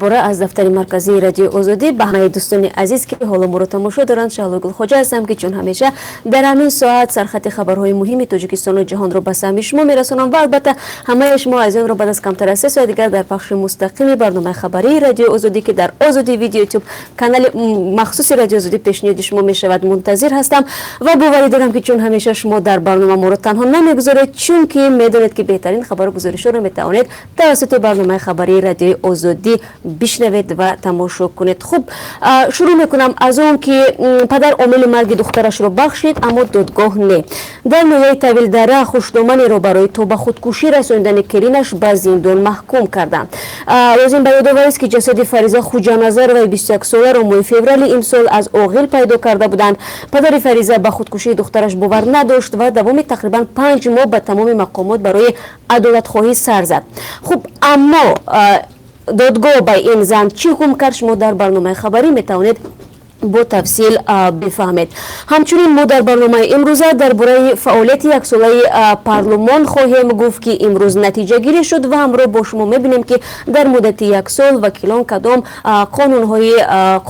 Якбора аз дафтари марказии Радиои Озодӣ ба ҳамаи дӯстони азиз, ки ҳоло моро тамошо доранд. Шаҳло Гулхоҷа ҳастам, ки чун ҳамеша дар ҳамин соат сархати хабарҳои муҳими Тоҷикистону ҷаҳонро ба самъи шумо мерасонам ва албатта ҳамаи шумо азизонро баъд аз камтар аз 3 соат дигар дар пахши мустақими барномаи хабарии Радиои Озодӣ, ки дар Озодӣ Видео Ютуб, канали махсуси Радиои Озодӣ, пешниҳоди шумо мешавад, мунтазир ҳастам ва боварӣ дорам, ки чун ҳамеша шумо дар барнома моро танҳо намегузоред, чунки медонед, ки беҳтарин хабару гузоришҳоро метавонед тавассути барномаи хабарии Радиои Озодӣ бишнавед ва тамошо кунед. Хуб, шурӯъ мекунам аз он ки падар омили марги духтарашро бахшид, аммо додгоҳ не. Дар ноҳияи Тавилдара хушдоманеро барои то ба худкушӣ расонидани келинаш ба зиндон маҳкум карданд. Лозим ба ёдоварист, ки ҷасади Фариза Хуҷаназароваи 21-соларо моҳи феврали имсол аз оғил пайдо карда буданд. Падари Фариза ба худкушии духтараш бовар надошт ва давоми тақрибан 5 моҳ ба тамоми мақомот барои адолатхоҳӣ сар зад. Хуб, аммо додгоҳ ба ин зан чӣ ҳукм кард, шумо дар барномаи хабарӣ метавонед бо тафсил бифаҳмед. Ҳамчунин мо дар барномаи имрӯза дар бораи фаъолияти яксолаи парлумон хоҳем гуфт, ки имрӯз натиҷагирӣ шуд, ва ҳамроҳ бо шумо мебинем, ки дар муддати як сол вакилон кадом қонунҳои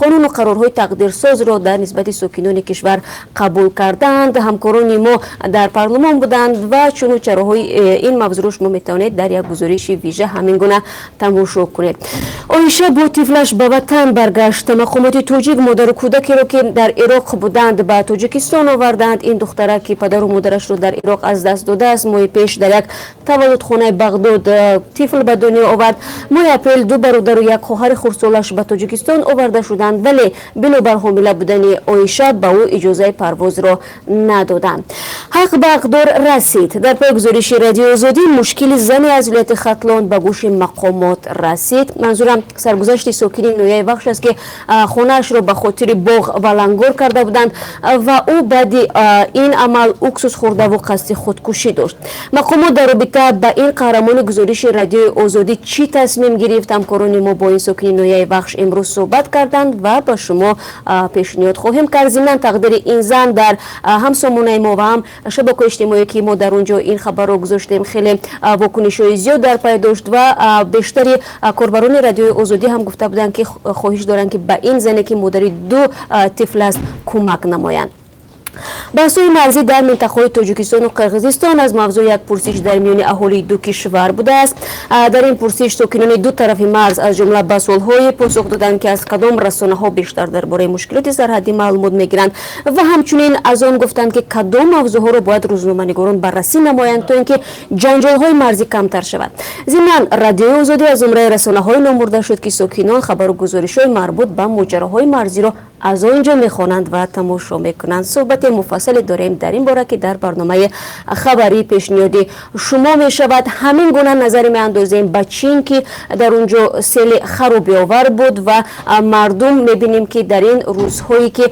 қонуну қарорҳои тақдирсозро дар нисбати сокинони кишвар қабул карданд. Ҳамкорони мо дар парлумон буданд ва чуну чароҳои ин мавзӯъро шумо метавонед дар як гузориши вижа ҳамин гуна тамошо кунед. Оиша бо тифлаш ба ватан баргашт. Мақомоти тоҷик модару кӯдакеро, ки дар Ироқ буданд, ба Тоҷикистон оварданд. Ин духтара, ки падару модарашро дар Ироқ аз даст додааст, моҳи пеш дар як таваллудхонаи Бағдод тифл ба дунё овард. Моҳи апрел ду бародару як хоҳари хурдсолаш ба Тоҷикистон оварда шуданд, вале бинобар ҳомила будани Оиша ба ӯ иҷозаи парвозро надоданд. Ҳақ ба ҳақдор расид. Дар пай гузориши Радиои Озодӣ мушкили зане аз вилояти Хатлон ба гӯши мақомот расид. Манзурам саргузашти сокини ноҳияи Вахш аст, ки хонаашро ба хотири боғ валангор карда буданд ва ӯ баъди ин амал уксус хӯрдаву қасди худкушӣ дошт. Мақомот дар робита ба ин қаҳрамони гузориши Радиои Озодӣ чӣ тасмим гирифт? Ҳамкорони мо бо ин сокини ноҳияи Вахш имрӯз суҳбат карданд ва ба шумо пешниҳод хоҳем кард. Зимнан тақдири ин зан дар ҳам сомонаи мо ва ҳам шабакаҳои иҷтимоӣ, ки мо дар он ҷо ин хабарро гузоштем, хеле вокунишҳои зиёд дар пай дошт ва бештари корбарони Радиои Озодӣ ҳам гуфта буданд, ки хоҳиш доранд, ки ба ин зане, ки модари ду тифл аст, кӯмак намоянд. Баҳсҳои марзӣ дар минтақаҳои Тоҷикистону Қирғизистон аз мавзӯи як пурсиш дар миёни аҳолии ду кишвар будааст. Дар ин пурсиш сокинони ду тарафи марз аз ҷумла ба суолҳое посух доданд, ки аз кадом расонаҳо бештар дар бораи мушкилоти сарҳаддӣ маълумот мегиранд ва ҳамчунин аз он гуфтанд, ки кадом мавзӯъҳоро бояд рӯзноманигорон баррасӣ намоянд, то ин ки ҷанҷолҳои марзӣ камтар шавад. Зимнан Радиои Озодӣ аз зумраи расонаҳое номбурда шуд, ки сокинон хабару гузоришҳои марбут ба моҷароҳои марзиро аз он ҷо мехонанд ва тамошо мекунанд. Суҳбати муфассале дорем дар ин бора, ки дар барномаи хабарӣ пешниҳоди шумо мешавад. Ҳамин гуна назаре меандозем ба Чин, ки дар он ҷо сели харобиовар буд ва мардум мебинем, ки дар ин рӯзҳое, ки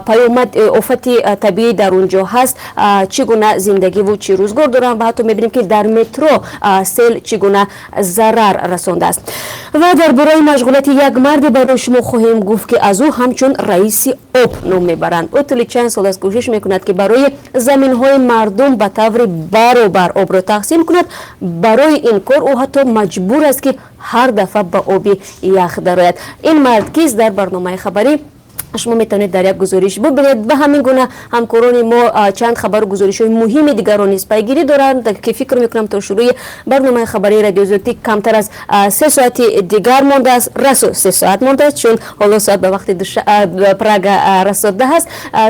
паёмад офати табиӣ дар он ҷо ҳаст, чӣ гуна зиндагиву чӣ рӯзгор доранд ва ҳатто мебинем, ки дар метро сел чӣ гуна зарар расондааст. Ва дар бораи машғулияти як марде барои шумо хоҳем гуфт, ки аз ӯ ҳамчун раиси об ном мебаранд. Ӯ тӯли чанд сол аст кӯшиш мекунад, ки барои заминҳои мардум ба таври баробар обро тақсим кунад. Барои ин кор ӯ ҳатто маҷбур аст, ки ҳар дафъа ба оби ях дарояд. Ин мард кист? Дар барномаи хабарӣ шумо метавонед дар як гузориш бубинед. Ба ҳамин гуна ҳамкорони мо чанд хабару гузоришҳои муҳими дигарро низ пайгирӣ доранд, ки фикр мекунам, то шурӯи барномаи хабарии Радиои Озодӣ камтар аз 3 соати дигар мондааст, расо 3 соат мондааст, чун ҳоло соат ба вақти Прага расо 10 аст.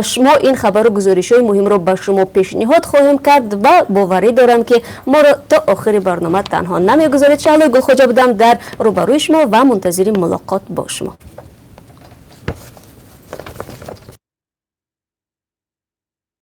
Шумо ин хабару гузоришҳои муҳимро ба шумо пешниҳод хоҳем кард ва боварӣ дорам, ки моро то охири барнома танҳо намегузоред. Шаҳлои Гулхоҷа будам дар рӯбарӯи шумо ва мунтазири мулоқот бо шумо.